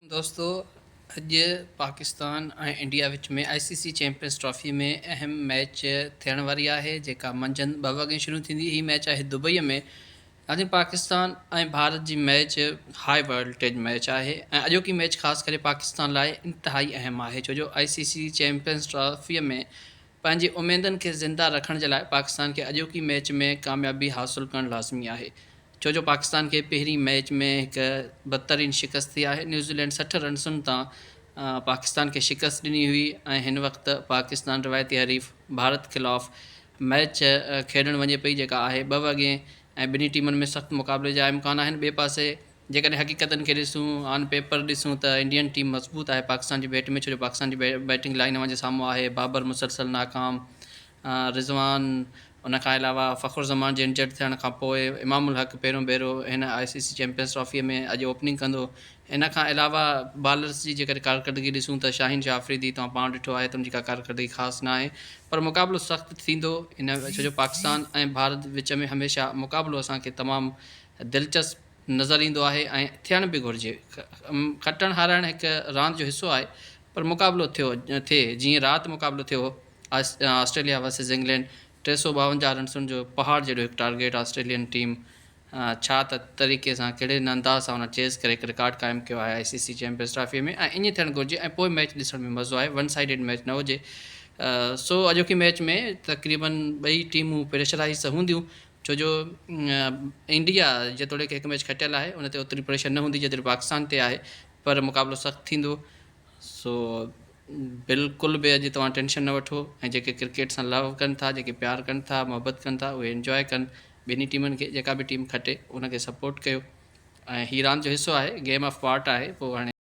دوستو اڄ Pakistan ۽ India which ۾ I C C champions trophy ۾ اهم ميچ ٿيڻ واري آهي جيڪا منجهند ٻه وڳي شروع ٿيندي هي ميچ آهي دبئي ۾ ناظرين پاڪستان ۽ ڀارت جي ميچ هاء وولٽيج ميچ آهي ۽ اڄوڪي ميچ خاص ڪري پاڪستان لاء انتهائي اهم آهي ڇو جو I C C champions trophy ۾ پنهنجي اميدن کي زنده رکڻ جي لاء پاڪستان کي اڄوڪي ميچ ۾ ڪاميابي حاصل ڪرڻ لازمي آهي ڇو جو پاڪستان کي پهرين ميچ ۾ هڪ بدترين شڪست ٿي آهي، نيوزيلينڊ 60 رنسن تان پاڪستان کي شڪست ڏني هئي ۽ هن وقت پاڪستان روايتي حريف ڀارت خلاف ميچ کيڏڻ وڃي پئي جيڪا آهي ٻه وڳي ۽ ٻنهي ٽيمن ۾ سخت مقابلي جا امڪان آهن ٻئي پاسي جيڪڏهن حقيقتن کي ڏسون آن پيپر ڏسون ته انڊين ٽيم مضبوط آهي پاڪستان جي ڀيٽ ۾ ڇو جو پاڪستان جي بيٽنگ لائن اوهان جي سامهون آهي بابر مسلسل ناڪام رضوان، ان کان علاوه فخر زمان جي انجرڊ ٿيڻ کان پوء امام الحق پهريون ڀيرو هن آء سي سي چيمپيئنز ٽرافيء ۾ اڄ اوپننگ ڪندو. ان کان علاوه بالرز جي جيڪڏهن ڪارڪردگي ڏسون ته شاهين شاهه آفريدي توهان پاڻ ڏٺو آهي ته ان جي ڪا ڪارڪردگي خاص ناهي پر مقابلو سخت ٿيندو ان ڇو جو پاڪستان ۽ ڀارت وچ ۾ هميشه مقابلو اسان کي تمام دلچسپ نظر ايندو آهي ۽ ٿيڻ به گهرجي. کٽڻ هارائڻ هڪ راند جو حصو آهي پر مقابلو ٿيو ٿئي جيئن رات مقابلو ٿيو هو. آسٽريليا ورسز انگلينڊ، 352 رنسن جو پهاڙ جيڏو هڪ ٽارگيٽ آسٽريلين ٽيم ڇا ته طريقي سان ڪهڙي نه انداز سان ان چيز ڪري هڪ رڪارڊ قائم ڪيو آهي آء سي سي چيمپيئنز ٽرافي ۾ ۽ ائين ٿيڻ گهرجي ۽ پوء ميچ ڏسڻ ۾ مزو آهي ون سائيڊڊ ميچ نه هجي سو اڄوڪي ميچ ۾ تقريبن ٻئي ٽيمون پريشرائز ته هونديون ڇو جو انڊيا جيتوڻيڪ هڪ ميچ کٽيل آهي ان تي اوتري پريشر نه هوندي جيتري پاڪستان تي آهي پر مقابلو سخت ٿيندو سو بلڪل به اڄ توهان ٽينشن نه وٺو ۽ جيڪي ڪرڪيٽ سان لو ڪن ٿا جيڪي پيار ڪن ٿا محبت ڪن ٿا اهي انجواء ڪن ٻنهي ٽيمن کي جيڪا به ٽيم کٽي ان کي سپورٽ ڪيو ۽ هي راند جو حصو آهي گيم آف پارٽ آهي پوء هاڻي.